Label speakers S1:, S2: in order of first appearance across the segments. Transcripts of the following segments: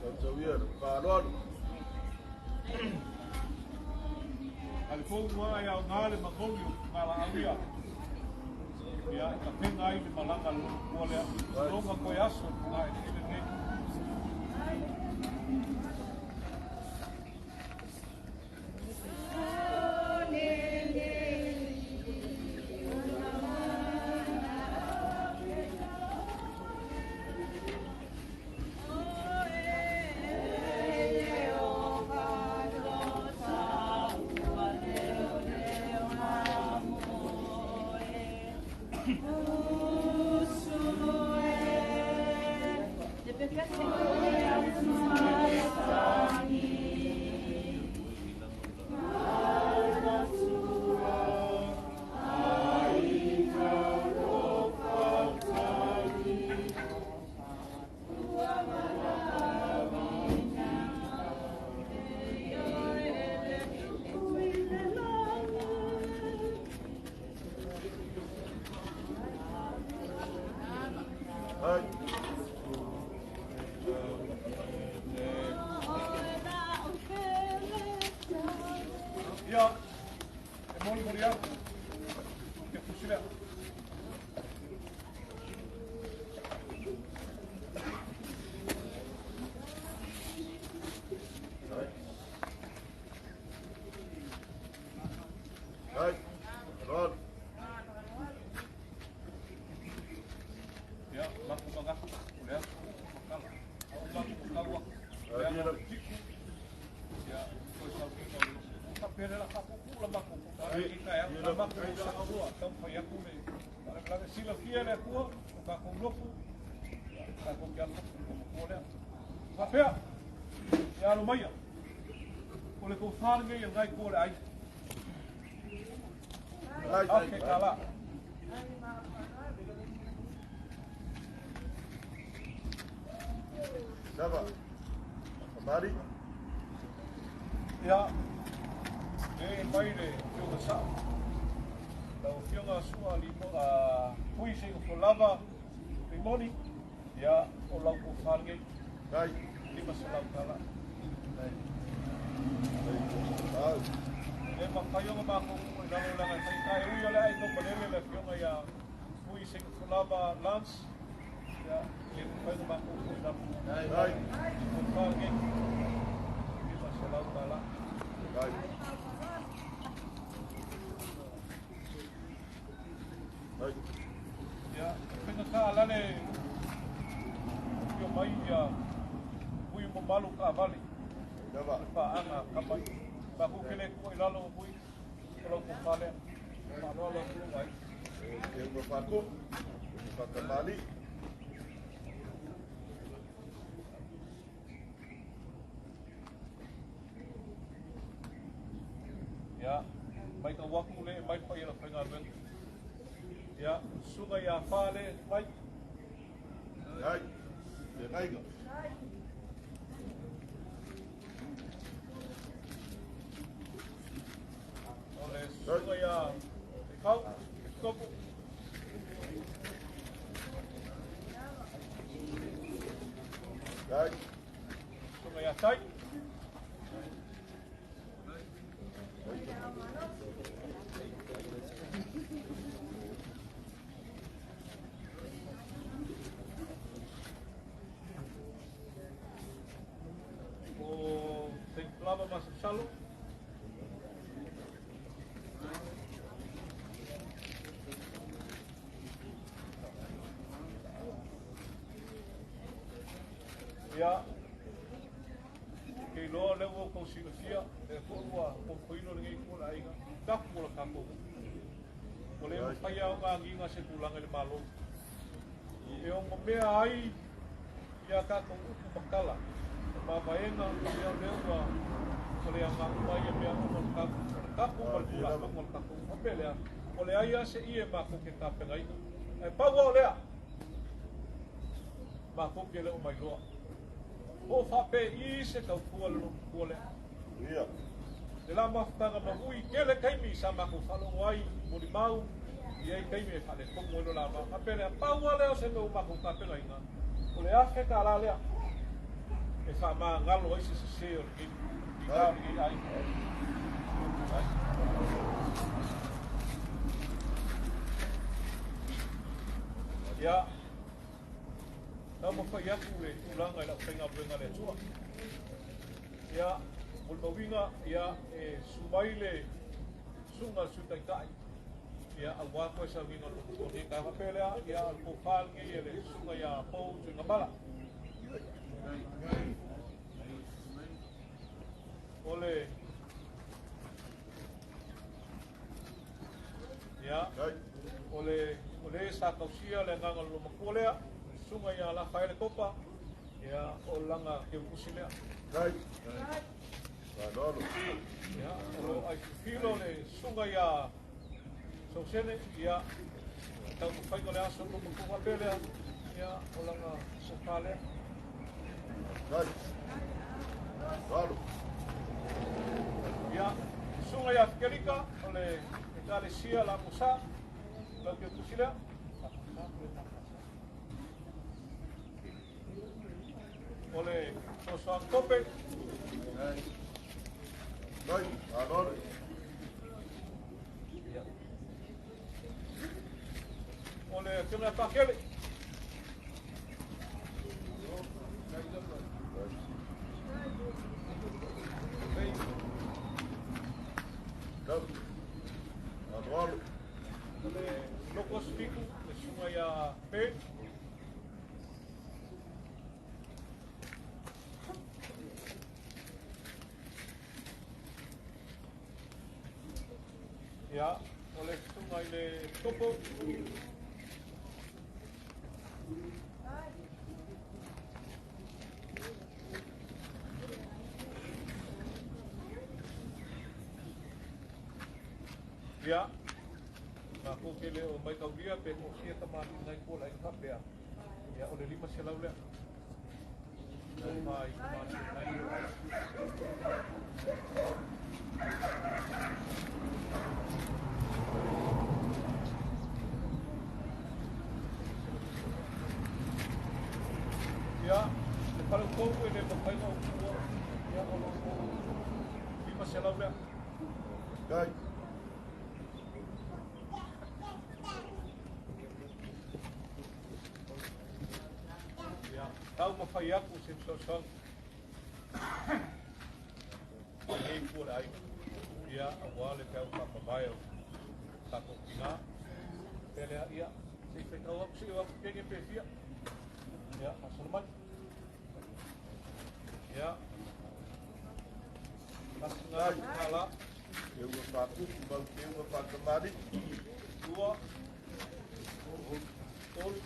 S1: Sausauia le faaaloalo.
S2: A le pou ua e aoga le magoli o fugalaau ia. Ia, e tapena ai le malaga a le lototua lea. Loga toe aso i fogaeleele lenei. Ia, e molimoli atu ke tusi lea.
S1: Ai. Faaaloalo.
S2: Ia, maku magafu, o le aso makala. O maku makaua, o le aga o le tiku. Ia, toe sauniga o le loto. Ua faapea le la faapuupuu la matou kokoa i taeao. La matou saolua, taumafai atu le faalavelave. Silafia e le Atua o tatou nofo, ia, tatou te alofa i le matua lea. Faapea, ia alo maia, o le tofa lenei a lena itu o le aiga. $1,000.
S1: Sava. Kamari.
S2: Ia, e mai le Afioga Sao. Lau Afioga Sua Limo, Pui Seigofolava Limoni, ia, o lau tofa lenei.
S1: Ai.
S2: $500.
S1: Ai. Ai.
S2: E mafai ona matou tuu i lalo leaga e faigata e ui o le a e taumalele le afioga ia Pui Seigofolava Lance, ia, e le mafai ona matou tuu i lalo.
S1: Ai.
S2: Tofa lenei, $500.
S1: Ai. Ai.
S2: Ia, faigata la le afio mai ia Pui mamalu taavale.
S1: Sava.
S2: Le paaga kama i. Matou te le tuu i lalo Pui, o lau tofa lea. Faaaloalo atu lou aiga.
S1: E ua faatupu. Faakamali.
S2: Ia, matau atu le mai paia o le faigaluega. Ia, susuga ia Fale mai.
S1: Ai. Feagaiga.
S2: O le susuga ia Teifau, Topo.
S1: Ai.
S2: Susuga ia Tai. O Teiflava Masasalo. Ia, ke iloa lea ua outou silafia, lea foi ua fofoino lenei itu o le aiga, tapu o le tatou nuu. Ua le mafai lava ona agiga se tulaga i le Malo. E ono mea ai ia tatou upu ma tala, o mavaega, ia o lea ua ua le aoga uma ia mea ona o le tapu, o le tapu ma le tulafono a le tatou nuu. Faapea lea, ua leai lava se ie matou te tapenaina. Ae pau lava o lea, matou te le o mailoa. Po o faapei se tautua le lototua lea.
S1: Ia.
S2: Le la mafutaga mavui tele taimi sa matou faalogo ai i molimau, e i ai taimi e faaletonu ai lo la va. Faapea lea, pau lava lea o se mea ua matou tapenaina, o le $1,000 lea. E faamagalo ai se sesē o lenei pinā o lenei aiga. Ia, taumafai atu le tulaga i lau faigaluega a le Atua. Ia, molimauina, ia, e susu mai le susuga i le Sui Taitai, ia, aua toe sauniga o le Lototoa nei taeao. Faapea lea, ia, o le tofa lenei e le susuga ia Pou Tuigamala. O le Ia, o le o le sa tausia le agaga o le lomatua lea, le susuga ia Lafaele Topa, ia, o lana teutusi lea. Ia, o lo o aififilo le susuga ia Sausene, ia, taumafaiga o le aso lomatua faapea lea, ia, o lana sofa lea. Ia, susuga ia Fikelika, o le Ekalesia la Musa, lau teutusi lea. O le Sosoaga Tope. O le Afioga ia Pakele. O le Locos Fiku, le susuga ia Pe. Ia, o le susuga i le Topo. Ia, matou te le o maitaulia pe toafia tamalii nai tua le aiga faapea. Ia, o le 500 lea. Tofa i tamalii nai tua. Ia, le fale outou e le mafai ona ou tuua. Ia, o lo o 500 lea. Ia, taumafai atu se fesoasoani lenei itu o le aiga. Ia, aua le peau faamamae o tatou tina. Pea lea, ia, se i faitau atu, se i o atu kenge pe fia. Ia, faasolo mai. Ia, tasi na tala. 2, 3, 4, 5, 6, 7, 8, 9, 10, 11.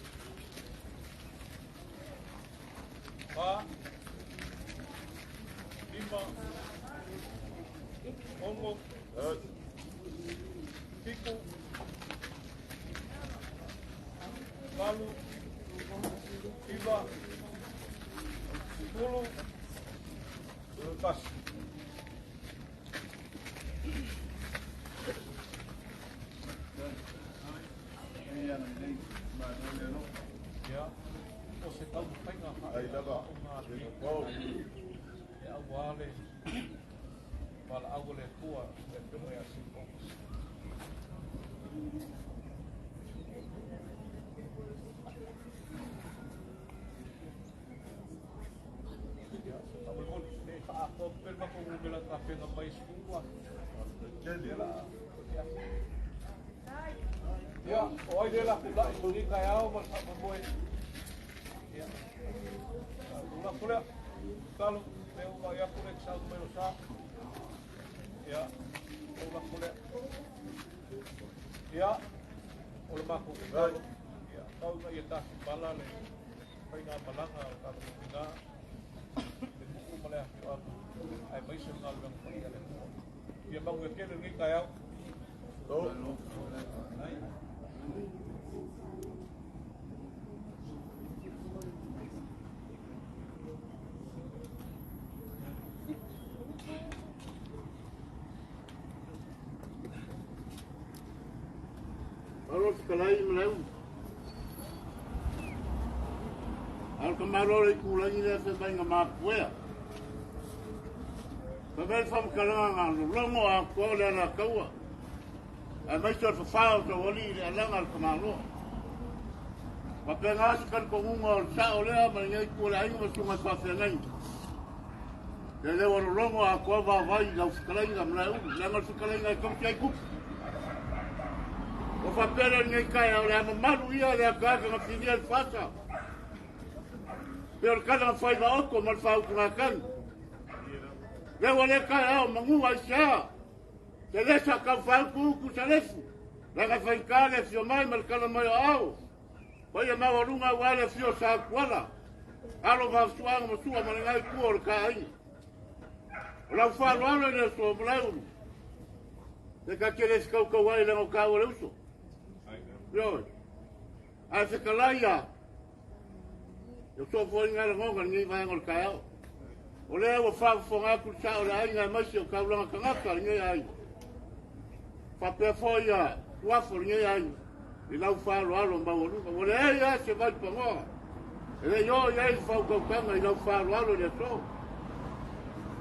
S2: Ia, o se taumafaiga faaaoga e aua le valaau a le Atua i le Afioga ia Sipoo. Ia, faamolemole, le faaatoa pe le matou numera tapena mai 10. Ia, Ia, o ai le la tulai i lenei taeao ma le faamoemoe. Ia, ula atu lea, talo, le ua i atu le sau mai o sa. Ia, ula atu lea. Ia, o le matou tatalo. Ia, tau ina ia tasi pala le faiga malaga o tatou tina, le nuu ma le afioaga, ae maise le galuega paia a le Atua. Ia manuia tele lenei taeao.
S1: Alo fetalai ma le au. Ao le
S3: Malo le itulagi lea fai mai na mapuea. Fai mai le faamatalaga na lologo atoa o le alataua, aemaise o le fafā o taualii i le alaga a le tamaloa. Faapena se talitonuga o le sao lea ma lenei itu o le aiga ma susuga i faafeagaiga. Ia lea ua lologo atoa vaovai i lau fetalaiga Malaeulu, leaga o le fetalaiga e tausi ai tupu. Ua faapea lea i lenei taeao, o le a mamalu ia le ataata na filia i le fasa. Pei o le tala na fai Vaoto ma le faautugatagi. Lea ua le taeao manu aisea. Te le sa tau faautuutu salefu. Leaga faigata le afio mai ma le tala mai o aao. Paia maualuga aua le afio o Satuala. Alo Vasuaga ma Sua ma le nai tua o le taaiga. O lau faaaloalo i le aso o Malaeulu. Te ta te le sekaukau ai leaga o taua le uso. Ioe. Ae fetalai ia, e sofoaiga lagona lenei vaega o le taeao. O lea ua faafofoga atu le sao o le aiga aemaise o taulaga tagata lenei aiga. Faapea foi ia tuafo lenei aiga i lau faaaloalo maualuga. Ua leai lava se vaipanoa e le i oo i ai le faautautaga i lau faaaloalo i le aso.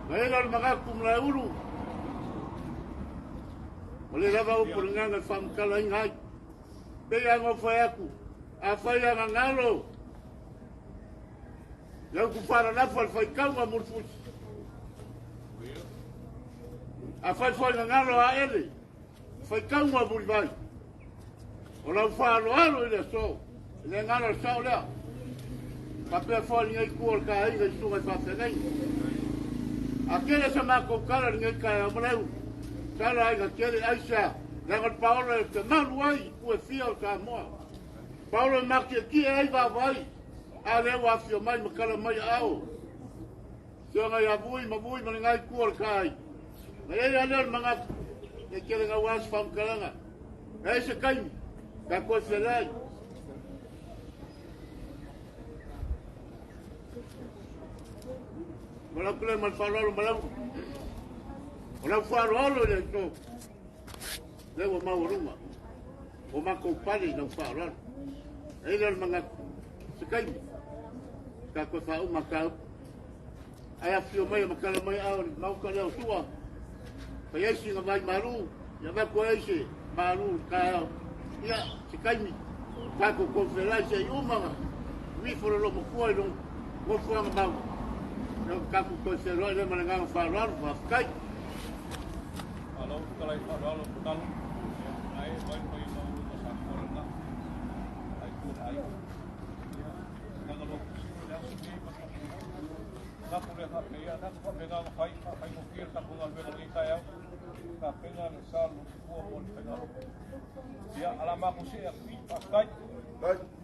S3: Na i ai le manatu Malaeulu, ua le lava upu o le gaga e faamatalaina ai. Pei lava ona ou fai atu, afai lava na galo le upu faalalafo a le faitauga mulifusi, afai foi na galo Aele le faitauga mulivai, o lau faaaloalo i le aso, e le galo le sao lea. Faapea foi lenei itu o le taaiga i susuga i faafeagaiga. A tele sa matou tala i lenei taeao maleu, tala ai na tele aisea, leaga o le paolo e te malu ai i itu e fia o Samoa. Paolo e matietie ai vaavaai, a lea ua afio mai ma tala mai aao. Afioga ia Vui ma Vui ma lena itu o le taaiga. Na i ai lava lea o le manatu, ne i tele naua se faamatalaga. E ai se taimi, ta toe feleai. Ma lau tule ma le faaaloalo ma lau o lau faaaloalo i le aso lea ua maualuga o matou pale i lau faaaloalo. E i ai lea o le manatu, se taimi, ta toe faauma mataupu. Ae afifio mai ma tala mai ao le maota lea o Sua, fai ai sina vai malu, ia avatu ai se malu i le taeao. Ia, se taimi, tatou tofelai se i uma na uifo le loomatua i lona nofoaga mau. Ia, tatou toe feloai lea ma le agaga faaaloalo, faafetai.
S2: Malo fetalai faaaloalo tatalo. Ia, na e mai mai maualuga sa koa lena. Ai tua le aiga. Ia, agaga loa kusi le aso nei ma tatou lea faapea, tatou faapena ona fai, faafaigofie le tatou galuega i lenei taeao. Tapena le sa o le Nofoa mo le faigalotu. Ia, ala matou see atu i, faafetai.
S1: Faafetai.